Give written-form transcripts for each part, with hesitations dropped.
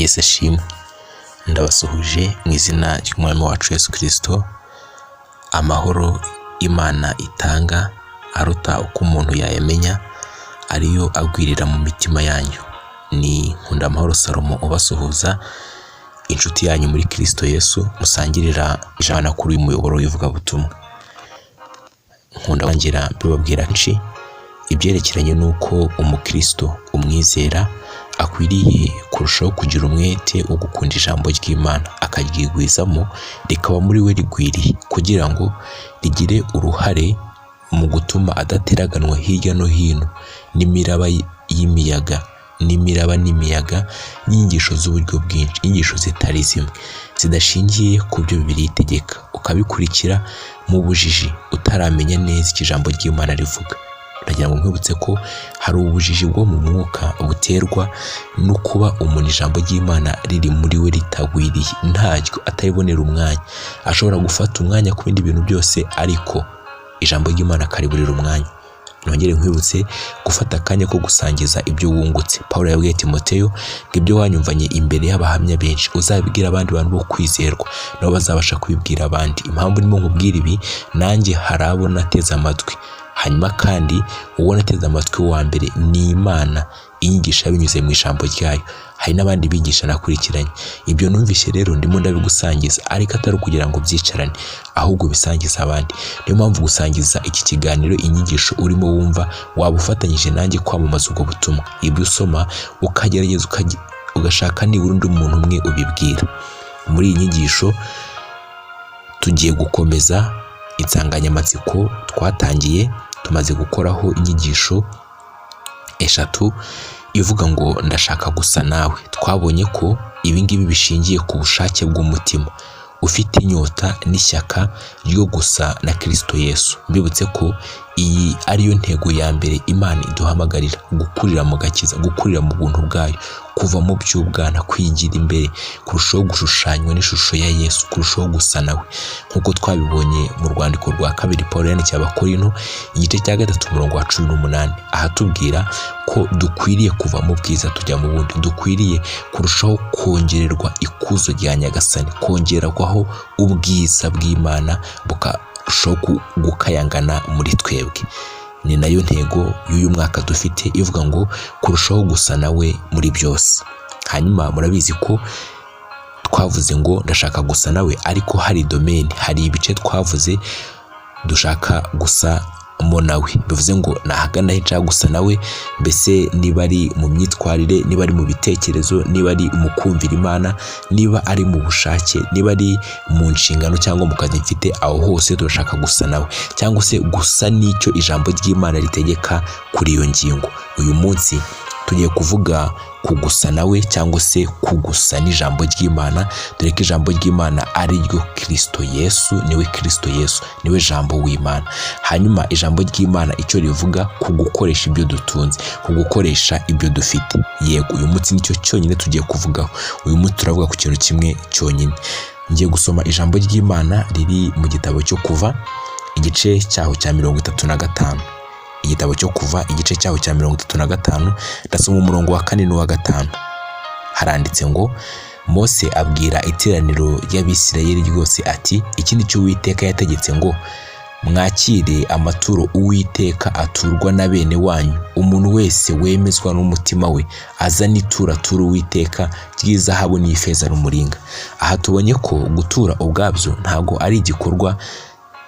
Yesu ashimwe, ndabasuhuje mu izina ry'umwami wacu Yesu Kristo, amahoro Imana itanga aruta uko umuntu yayamenya, ariyo agwirira mu mitima yanyu. Ni Nkundamahoro Salomo ubasuhuza, inshuti yanyu muri Kristo Yesu, musangirira ijana kuri uyu muyoboro w'ivugabutumwa. Nkunda ngira mbibabwira kenshi ibyerekeranye n'uko umukristo umwizera akwiriye kurushaho kugira umwete wo gukunda ijambo ry'Imana, akaryigwizamo rikaba muri we rigwiriye, kugira ngo rigire uruhare mu gutuma adateraganwa hirya no hino n'imiraba y'imiyaga, n'imiraba n'imiyaga n'inyigisho z'uburyo bwinshi, inyigisho zitari zimwe, zidashingiye ku byo Bibiliya itegeka, ukabikurikira mu bujiji utaramenya neza icyo ijambo ry'Imana rivuga. Ndagira ngo nkwibutse ko hari ubujiji bwo mu mwuka buterwa no kuba umuntu ijambo ry'Imana riri muri we ritagwiriye, ntaryo ataribonera umwanya. Ashobora gufata umwanya ku bindi bintu byose ariko ijambo ry'Imana akariburira umwanya. Nongere nkwibutse gufata akanya ko gusangiza ibyo wungutse. Pawulo yabwiye Timoteyo ngo ibyo wanyumvanye imbere y'abahamya benshi uzabibwira abandi bantu bo kwizerwa, nabo bazabasha kubibwira abandi. Impamvu ndimo nkubwira ibi, nanjye hari abo nateze amatwi. Hanyuma kandi uwo nateze amatwi wa mbere ni Imana inyigisha binyuze mu ijambo ryayo. Hari n'abandi bigisha nakurikiranye. Ibyo numvise rero ndimo ndabigusangiza, ariko atari ukugira ngo byicarane, ahubwo bisangize abandi. Niyo mpamvu gusangiza iki kiganiro, inyigisho urimo wumva, waba ufatanyije nanjye kwamamaza ubwo butumwa. Ibyo usoma ukagerageza ugashaka nibura undi muntu umwe ubibwira. Muri iyi nyigisho tugiye gukomeza insanganyamatsiko twatangiye, tumaze gukoraho inyigisho eshatu ivuga ngo ndashaka gusa nawe. Twabonye ko ibi ngibi bishingiye ku bushake bw'umutima ufite inyota n'ishyaka ryo gusa na Kristo Yesu. Mbibutse ko iyi ariyo ntego ya mbere Imana iduhamagarira, gukurira mu gakiza, gukurira mu buntu bwayo, kuva mu by'ubwana, kwigira imbere, kurushaho gushushanywa n'ishusho ya Yesu, kurushaho gusa nawe. Nk'uko twabibonye mu rwandiko rwa kabiri Paul yandikiye Abakorinto, igice cya 3 umurongo wa 18, ahatubwira ko dukwiriye kuva mu bwiza tujya mu bundi, dukwiriye kurushaho kongererwa ikuzo rya Nyagasani, kongerwaho ubwiza bw'Imana bukarushaho gukayangana muri twebwe. Ni nayo ntego y'uyu mwaka dufite ivuga ngo kurushaho gusa nawe muri byose. Hanyuma murabizi ko twavuze ngo ndashaka gusa nawe, ariko hari domaine, hari ibice twavuze dushaka gusa mo nawe. Bivuze ngo nahagana he nshaka gusa nawe, mbese niba ari mu myitwarire, niba ari mu bitekerezo, niba ari mu kumvira Imana, niba ari mu bushake, niba ari mu nshingano cyangwa mu kazi mfite, aho hose turashaka gusa nawe, cyangwa se gusa n'icyo ijambo ry'Imana ritegeka kuri iyo ngingo. Uyu munsi tugiye kuvuga ku gusa nawe cyangwa se kugusa n'ijambo ry'Imana, dore ko ijambo ry'Imana ari ryo Kristo Yesu, niwe Kristo Yesu, niwe jambo w'Imana. Hanyuma ijambo ry'Imana icyo rivuga ku gukoresha ibyo dutunze, ku gukoresha ibyo dufite. Yego, uyu munsi nicyo cyonyine tugiye kuvugaho. Uyu munsi turavuga ku kintu kimwe cyonyine. Ngiye gusoma ijambo ry'Imana riri mu gitabo cyo Kuva, igice cyaho cya 35. Igitabo cyo Kuva, igice cyaho cya 35, ndasoma umurongo wa 4 n'uwa 5. Haranditse ngo Mose abwira iteraniro ry'Abisirayeli ryose ati iki ni cyo Uwiteka yategetse ngo mwakire amaturo Uwiteka aturwa na bene wanyu, umuntu wese wemezwa n'umutima we azane ituro atura Uwiteka ry'izahabu n'ifeza n'umuringa. Aha tubonye ko gutura ubwabyo ntabwo ari igikorwa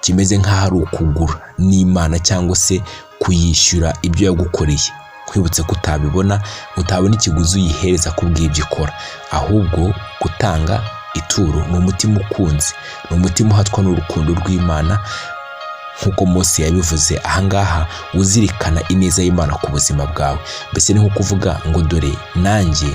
kimeze nk'aho ari ukugura n'Imana cyangwa se kuyishyura ibyo yagukoreye. Kwibutse ko utabibona, utabona ikiguzi uyihereza ku bw'ibyo ikora, ahubwo gutanga ituro ni umutima ukunze, ni umutima uhatwa n'urukundo rw'Imana, nk'uko Mose yabivuze ahangaha, uzirikana ineza y'Imana ku buzima bwawe. Mbese ni nko kuvuga ngo dore nanjye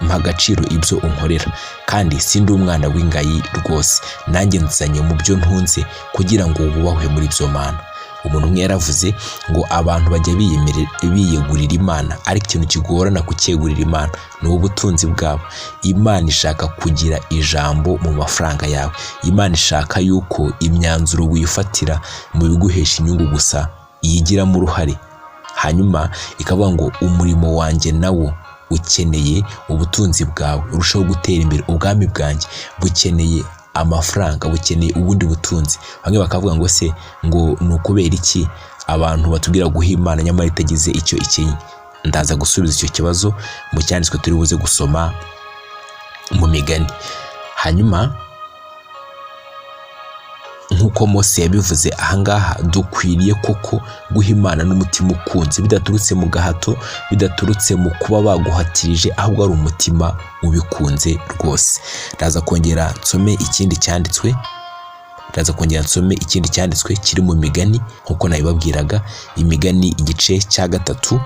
mpa agaciro ibyo unkorera, kandi sindi umwana w'ingayi rwose, nanjye nzanye mu byo ntunze kugira ngo wubahwe muri byo Mana. Umuntu umwe yaravuze ngo abantu bajya biyegurira Imana, ariko ikintu kigorana kucyegurira Imana ni ubutunzi bwabo. Imana ishaka kugira ijambo mu mafaranga yawe. Imana ishaka yuko imyanzuro wifatira mu biguhesha inyungu gusa yigiramo uruhare. Hanyuma ikavuga ngo umurimo wanjye nawo Ukeneye ubutunzi bwawe urusheho gutera imbere. Ubwami bwanjye bukeneye amafaranga, bukeneye ubundi butunzi. Bamwe bakavuga ngo se ngo ni ukubera iki abantu batubwira guha Imana nyamara itagize icyo ikenye? Ndaza gusubiza icyo kibazo mu cyanditswe turi buze gusoma mu Migani. Hanyuma nk'uko Mose yabivuze ahangaha, dukwiriye koko guha Imana n'umutima ukunze, bidaturutse mu gahato, bidaturutse mu kuba baguhatirije, ahubwo ari umutima ubikunze rwose. Ndaza kongera nsome ikindi cyanditswe, ndaza kongera nsome ikindi cyanditswe kiri mu Migani nk'uko nabibabwiraga. Imigani igice cya 3,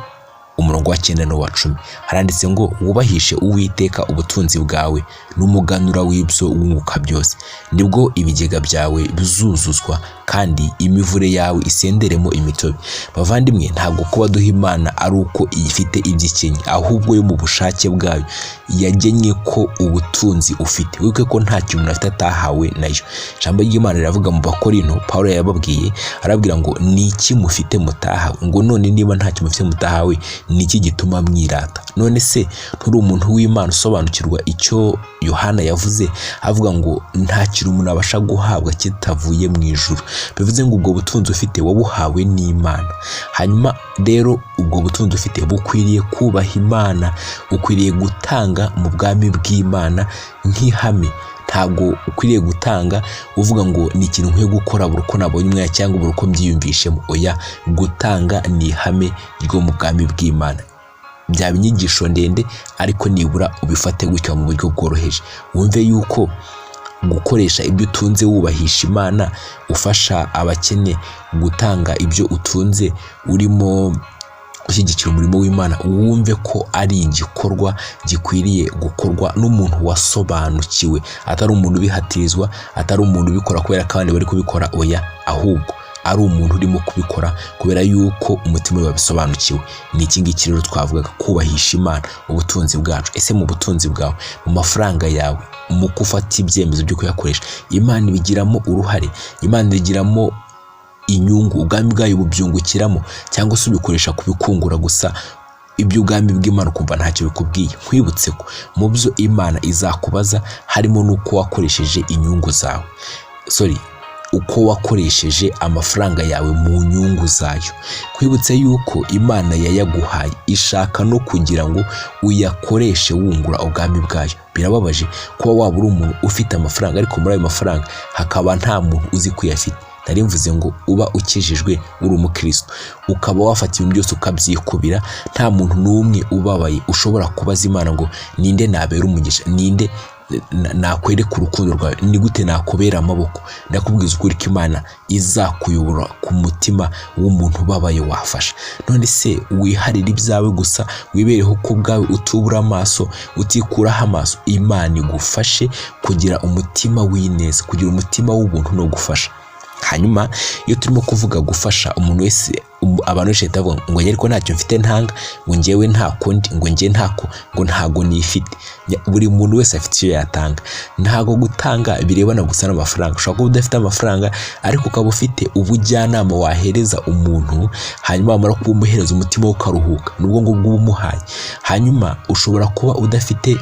umurongo wa 9 n'uwa 10, haranditse ngo: "Wubahishe Uwiteka ubutunzi bwawe n'umuganura w'ibyo wunguka byose, nibwo ibigega byawe bizuzuzwa kandi imivure yawe isenderemo imitobe." Bavandimwe, ntabwo kuba duha Imana ari uko ifite ibyo ikenye, ahubwo yo mu bushake bwayo yagennye ko ubutunzi ufite, wibuke ko nta kintu umuntu afite atahawe nayo. Ijambo ry'Imana riravuga mu Bakorinto, Pawulo yababwiye arababwira ngo: "Ni iki mufite mutahawe?" Ngo none niba ntacyo mufite mutahawe, ni iki gituma mwirata? None se nturi umuntu w'Imana usobanukirwa icyo Yohana yavuze avuga ngo nta kintu umuntu abasha guhabwa kitavuye mu ijuru? Bivuze ngo ubwo butunzi ufite wabuhawe n'Imana. Hanyuma rero ubwo butunzi ufite bukwiriye kubaha Imana, ukwiriye gutanga mu bwami bw'Imana nk'ihame. Ntabwo ukwiriye gutanga uvuga ngo ni ikintu nkwiye gukora buri uko nabonye umwanya cyangwa buri uko mbyiyumvishemo. Oya, gutanga ni ihame ryo mu bwami bw'Imana. Byaba inyigisho ndende, ariko nibura ubifate gutya mu buryo bworoheje, wumve yuko gukoresha ibyo utunze wubahisha Imana, ufasha abakene, gutanga ibyo utunze urimo gushyigikira umurimo w'Imana, wumve ko ari igikorwa gikwiriye gukorwa n'umuntu wasobanukiwe, atari umuntu ubihatirizwa, atari umuntu ubikora kubera ko abandi bari kubikora. Oya, ahubwo ari umuntu urimo kubikora kubera yuko umutima we wabisobanukiwe. Ni iki ngiki rero twavugaga, kubahisha Imana ubutunzi bwacu. Ese mu butunzi bwawe, mu mafaranga yawe, mu gufata ibyemezo byo kuyakoresha, Imana ibigiramo uruhare? Imana ibigiramo inyungu? Ubwami bwayo bubyungukiramo, cyangwa se ubikoresha kubikungura gusa, iby'ubwami bw'Imana ukumva ntacyo bikubwiye? Nkwibutse ko mu byo Imana izakubaza harimo n'uko wakoresheje inyungu zawe, sorry, uko wakoresheje amafaranga yawe mu nyungu zayo. Nkwibutse yuko Imana yayaguhaye ishaka no kugira ngo uyakoreshe wungura ubwami bwayo. Birababaje kuba waba uri umuntu ufite amafaranga, ariko muri ayo mafaranga hakaba nta muntu uzi ko uyafite. Nari mvuze ngo uba ukijijwe, uri umukristo, ukaba wafata ibintu byose ukabyikubira, nta muntu n'umwe ubabaye ushobora kubaza Imana ngo: "Ninde nabera umugisha? Ninde nakwereka urukundo rwawe? Ni gute nakubera amaboko?" Ndakubwiza ukuri ko Imana izakuyobora ku mutima w'umuntu ubabaye wafasha. None se wiharira ibyawe gusa, wibereho ku bwawe, utubura amaso, utikuraho amaso? Imana igufashe kugira umutima w'ineza, kugira umutima w'ubuntu no gufasha. Hanyuma iyo turimo kuvuga gufasha umuntu wese, abantu benshi bahita bavuga ngo: "Njye ariko ntacyo mfite ntanga," ngo "njyewe ntako ndi," ngo "njye ntako," ngo "ntago nifite." Buri muntu wese afite icyo yatanga. Ntago gutanga birebana gusa n'amafaranga. Ushobora kuba udafite amafaranga, ariko ukaba ufite ubujyanama wahereza umuntu, hanyuma wamara kuba umuhereza umutima we ukaruhuka, nubwo ngubwo uba umuhaye. Hanyuma ushobora kuba udafite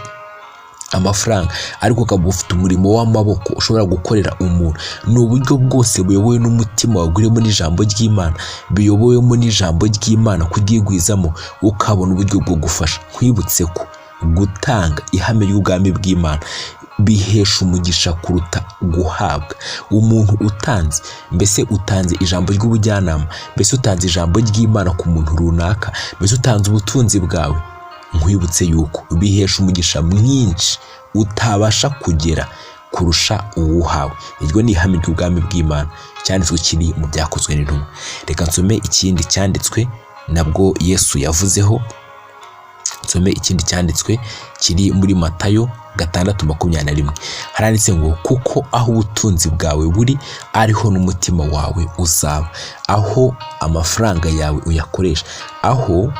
amafaranga, ariko ukaba ufite umurimo w'amaboko ushobora gukorera umuntu. Ni uburyo bwose buyobowe n'umutima wagwiriyemo n'ijambo ry'Imana, biyobowemo n'ijambo ry'Imana, kuryigwizamo, ukabona uburyo bwo gufasha. Nkwibutse ko gutanga, ihame ry'ubwami bw'Imana, bihesha umugisha kuruta guhabwa. Umuntu utanze, mbese utanze ijambo ry'ubujyanama, mbese utanze ijambo ry'Imana ku muntu runaka, mbese utanze ubutunzi bwawe, nkwibutse yuko bihesha umugisha mwinshi utabasha kugera kurusha uwuhawe. Iryo ni ihame ry'ubwami bw'Imana, cyanditswe kiri mu Byakozwe n'Intumwa. Reka nsome ikindi cyanditswe nabwo Yesu yavuzeho. Nsome ikindi cyanditswe kiri muri Matayo 6:21. Haranditse ngo: "Kuko aho ubutunzi bwawe buri, ariho n'umutima wawe uzaba." Aho amafaranga yawe uyakoresha, aho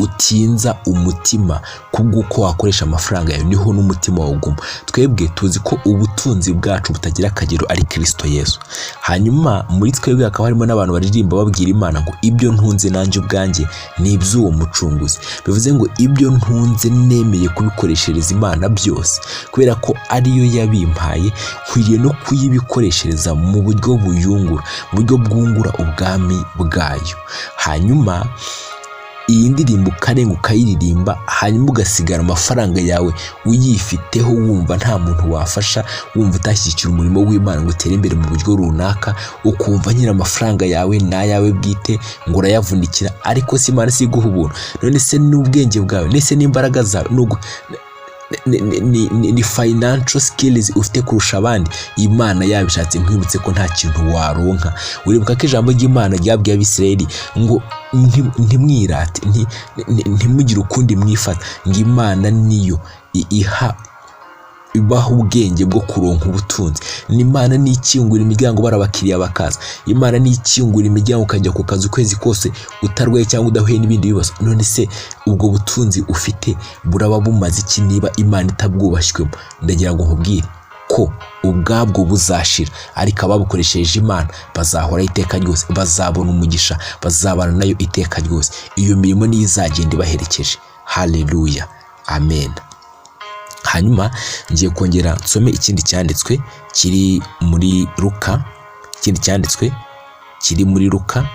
Utinza umutima kubw'uko wakoresha amafaranga yawe, niho n'umutima wawe uguma. Twebwe tuzi ko ubutunzi bwacu butagira akagero ari Kristo Yesu. Hanyuma muri twebwe hakaba harimo n'abantu baririmba babwira Imana ngo ibyo ntunze nanjye ubwanjye ni iby'uwo mucunguzi. Bivuze ngo ibyo ntunze nemeye kubikoreshereza Imana byose, kubera ko ariyo yabimpaye, nkwiriye no kuyibikoreshereza mu buryo buyungura, mu buryo bwungura ubwami bwayo. Hanyuma iyi ndirimbo ukarenga ukayiririmba, hanyuma ugasigara amafaranga yawe uyifiteho, wumva nta muntu wafasha, wumva utashyigikira umurimo w'Imana ngo utere imbere mu buryo runaka, ukumva nyine amafaranga yawe ni ayawe bwite, ngo urayavunikira. Ariko si Imana si iguha ubuntu? None se n'ubwenge bwawe, nese n'imbaraga zawe, ni financial skills ufite kurusha abandi? Imana yabishatse, nkwibutse ko nta kintu waronka. Uribuka ko ijambo ry'Imana ryabwiye Abisirayeli ngo ntimwirate, ntimugire ukundi mwifata, ngo Imana niyo iha ibaha ubwenge bwo kuronka ubutunzi. Ni Imana nikingura imiryango, bari abakiriya bakaza. Imana nikingura imiryango, ukajya ku kazi ukwezi kose utarwaye cyangwa udahuye n'ibindi bibazo. None se ubwo butunzi ufite buraba bumaze iki niba Imana itabwubashywemo? Ndagira ngo nkubwire ko ubwabwo buzashira, ariko ababukoresheje Imana bazahoraho iteka ryose, bazabona umugisha, bazabana nayo iteka ryose. Iyo mirimo niyo izagenda ibaherekeje. Haleluya, amen. Hanyuma ngiye kongera nsome ikindi cyanditswe kiri muri Luka, ikindi cyanditswe kiri muri Luka.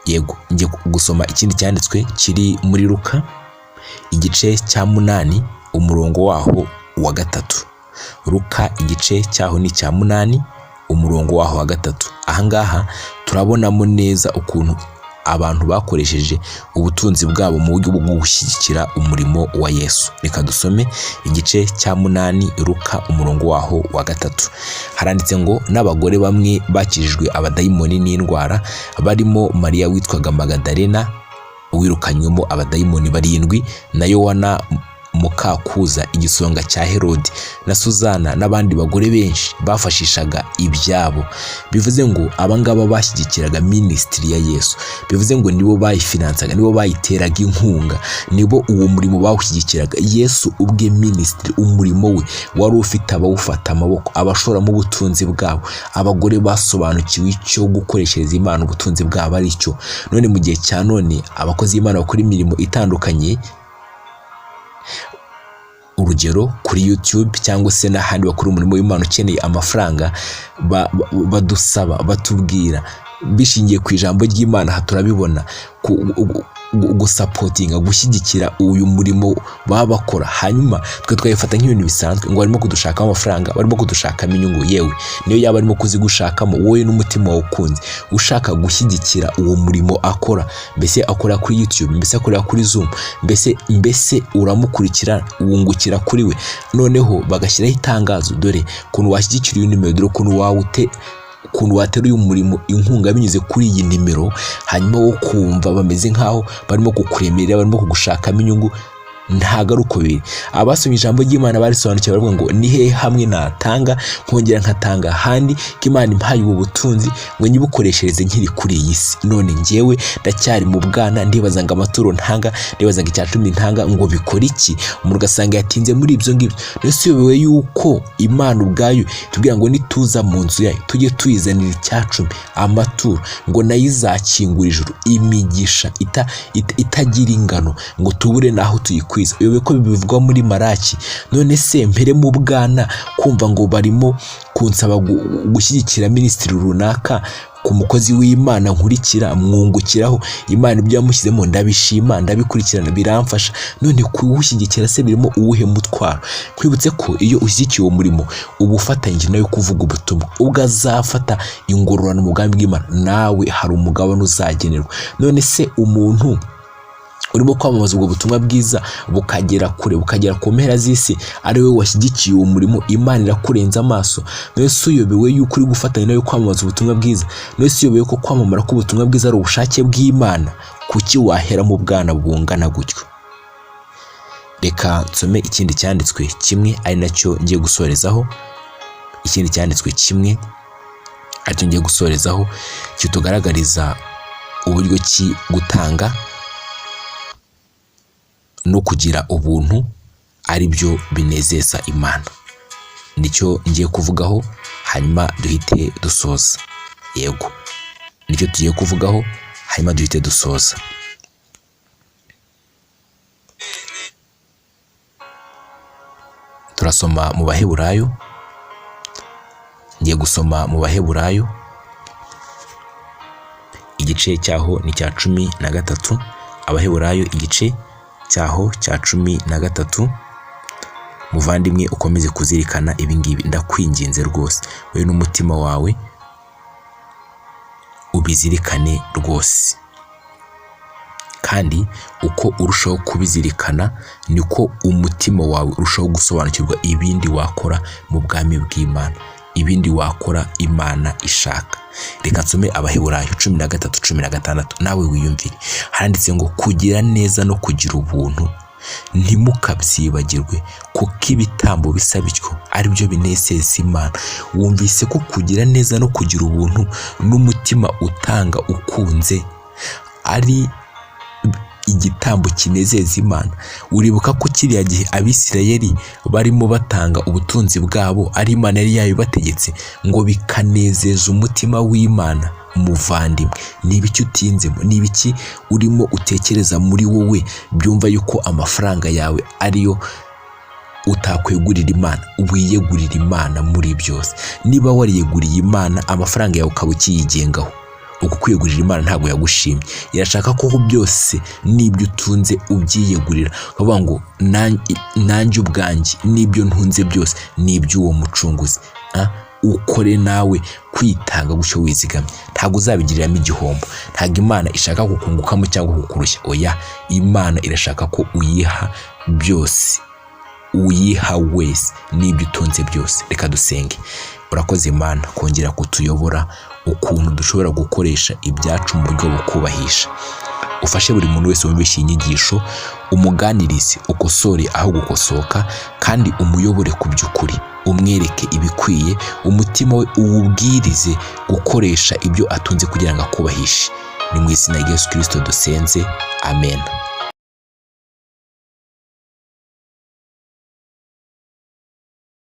Yego, ngiye gusoma ikindi cyanditswe kiri muri Luka, igice cya 8, umurongo waho wa 3. Luka igice cyaho ni icya 8, umurongo waho wa 3. Ahangaha turabonamo neza ukuntu abantu bakoresheje ubutunzi bwabo mu buryo bwo gushyigikira umurimo wa Yesu. Reka dusome igice cya 8, Luka, umurongo waho wa 3. Haranditse ngo n'abagore bamwe bakijijwe abadayimoni n'indwara, barimo Mariya witwaga Magadalena wirukanywemo abadayimoni 7, na Yohana mukakuza igisonga cya Herodi, na Suzana n'abandi bagore benshi bafashishaga ibyabo. Bivuze ngo abangaba bashyigikiraga minisitiri ya Yesu, bivuze ngo nibo bayifinansaga, nibo bayiteraga inkunga, nibo uwo murimo bawushyigikiraga. Yesu ubwe minisitiri, umurimo we wari ufite abawufata amaboko, abashoramo ubutunzi bwabo, abagore basobanukiwe icyo gukoreshereza Imana ubutunzi bwabo ari cyo. None mu gihe cya none abakozi b'Imana bakora imirimo itandukanye, urugero kuri YouTube cyangwa se n'ahandi bakora umurimo w'Imana ukeneye amafaranga, badusaba, batubwira bishingiye ku ijambo ry'Imana. Aha turabibona gusapotinga, gushyigikira uyu murimo baba bakora. Hanyuma twe twabifata nk'ibintu bisanzwe, ngo barimo kudushakamo amafaranga, barimo kudushakamo inyungu. Yewe, niyo yaba arimo kuzigushakamo, wowe n'umutima wawe ukunze ushaka gushyigikira uwo murimo akora, mbese akora kuri YouTube, mbese akorera kuri Zoom, mbese uramukurikira, wungukira kuri we. Noneho bagashyiraho itangazo, dore ukuntu washyigikira uyu nimero, dore ukuntu wawute, ukuntu watera uyu murimo inkunga binyuze kuri iyi nimero. Hanyuma wo kumva bameze nk'aho barimo kukuremerera, barimo kugushakamo inyungu. Ntabwo ari uko biri. Abasomye ijambo ry'Imana barisobanukiwe, baravuga ngo ni hehe hamwe natanga nkongera nkatanga ahandi, ko Imana impaye ubu butunzi ngo nyibukoreshereze nkiri kuri iyi si? None njyewe ndacyari mu bwana, ndibaza ngo amaturo ntanga, ndibaza ngo icya cumi ntanga ngo bikora iki? Umuntu ugasanga yatinze muri ibyo ngibyo. Mbese uyobewe yuko Imana ubwayo tubwira ngo nituza mu nzu yayo tujye tuyizanira icya cumi, amaturo, ngo nayo izakingura ijuru imigisha itagira ingano, ngo tubure n'aho tuyikwiza? Uyobewe ko bivugwa muri Maraki? None se mpere mu bwana kumva ngo barimo kunsaba gushyigikira minisitiri runaka, ku mukozi w'Imana nkurikira, mwungukiraho, Imana ibyo yamushyizemo ndabishima, ndabikurikirana, biramfasha. None kuwushyigikira se birimo uwuhe mutwaro? Nkwibutse ko iyo ushyigikiye uwo murimo uba ufatanyije nawe kuvuga ubutumwa, ubwo azafata ingororano mu bwami bw'Imana, nawe hari umugabane uzagenerwa. None se umuntu urimo kwamamaza ubwo butumwa bwiza bukagera kure, bukagera ku mpera z'isi, ari we washyigikiye uwo murimo, Imana irakurenza amaso? None se uyobewe yuko uri gufatanya nawe kwamamaza ubutumwa bwiza? None se uyobewe ko kwamamara k'ubutumwa bwiza ari ubushake bw'Imana? Kuki wahera mu bwana bungana gutyo? Reka nsome ikindi cyanditswe kimwe, ari nacyo ngiye gusorezaho. Ikindi cyanditswe kimwe aricyo ngiye gusorezaho kitugaragariza Uburyo ki gutanga no kugira ubuntu ari byo binezeza Imana. Nicyo ngiye kuvugaho, hanyuma duhite dusoza. Yego, nicyo tugiye kuvugaho, hanyuma duhite dusoza. Turasoma mu Baheburayo, ngiye gusoma mu Baheburayo, igice cyaho ni icya 13, Abaheburayo igice cyaho cya 13. Muvandimwe, ukomeze kuzirikana ibi ngibi, ndakwinginze rwose, wowe n'umutima wawe ubizirikane rwose. Kandi uko urushaho kubizirikana niko umutima wawe urushaho gusobanukirwa ibindi wakora mu bwami bw'Imana, ibindi wakora Imana ishaka. Reka nsome Abaheburayo 13:16, nawe wiyumvire. Handitse ngo kugira neza no kugira ubuntu ntimukabyibagirwe, kuko ibitambo bisa bityo ari byo binezeza Imana. Wumvise ko kugira neza no kugira ubuntu n'umutima utanga ukunze ari igitambo kinezeza Imana. Uribuka ko kiriya gihe Abisirayeli barimo batanga ubutunzi bwabo ari Imana yari yabibategetse ngo bikanezeza umutima w'Imana. Muvandimwe, ni ibiki utinzemo? Ni ibiki urimo utekereza muri wowe byumva yuko amafaranga yawe ariyo utakwegurira Imana? Wiyegurira Imana muri byose. Niba wariyeguriye Imana, amafaranga yawe ukaba ukiyigengaho, uku kwiyegurira Imana ntabwo yagushimye. Irashaka ko byose n'ibyo utunze ubyiyegurira, ukavuga ngo nanjye ubwanjye n'ibyo ntunze byose ni iby'uwo mucunguzi. Ukore nawe kwitanga gutyo wizigamye, ntabwo uzabigiriramo igihombo. Ntabwo Imana ishaka kukungukamo cyangwa kukurushya, oya, Imana irashaka ko uyiha byose, uyiha wese n'ibyo utunze byose. Reka dusenge. Urakoze Imana kongera kutuyobora ukuntu dushobora gukoresha ibyacu mu buryo bukubahisha. Ufashe buri muntu wese wumvishe iyi nyigisho, umuganirize, ukosore aho gukosoka, kandi umuyobore ku by'ukuri, umwereke ibikwiye, umutima we uwubwirize gukoresha ibyo atunze kugira ngo akubahishe. Ni mu izina rya Yesu Kristo dusenze, amen.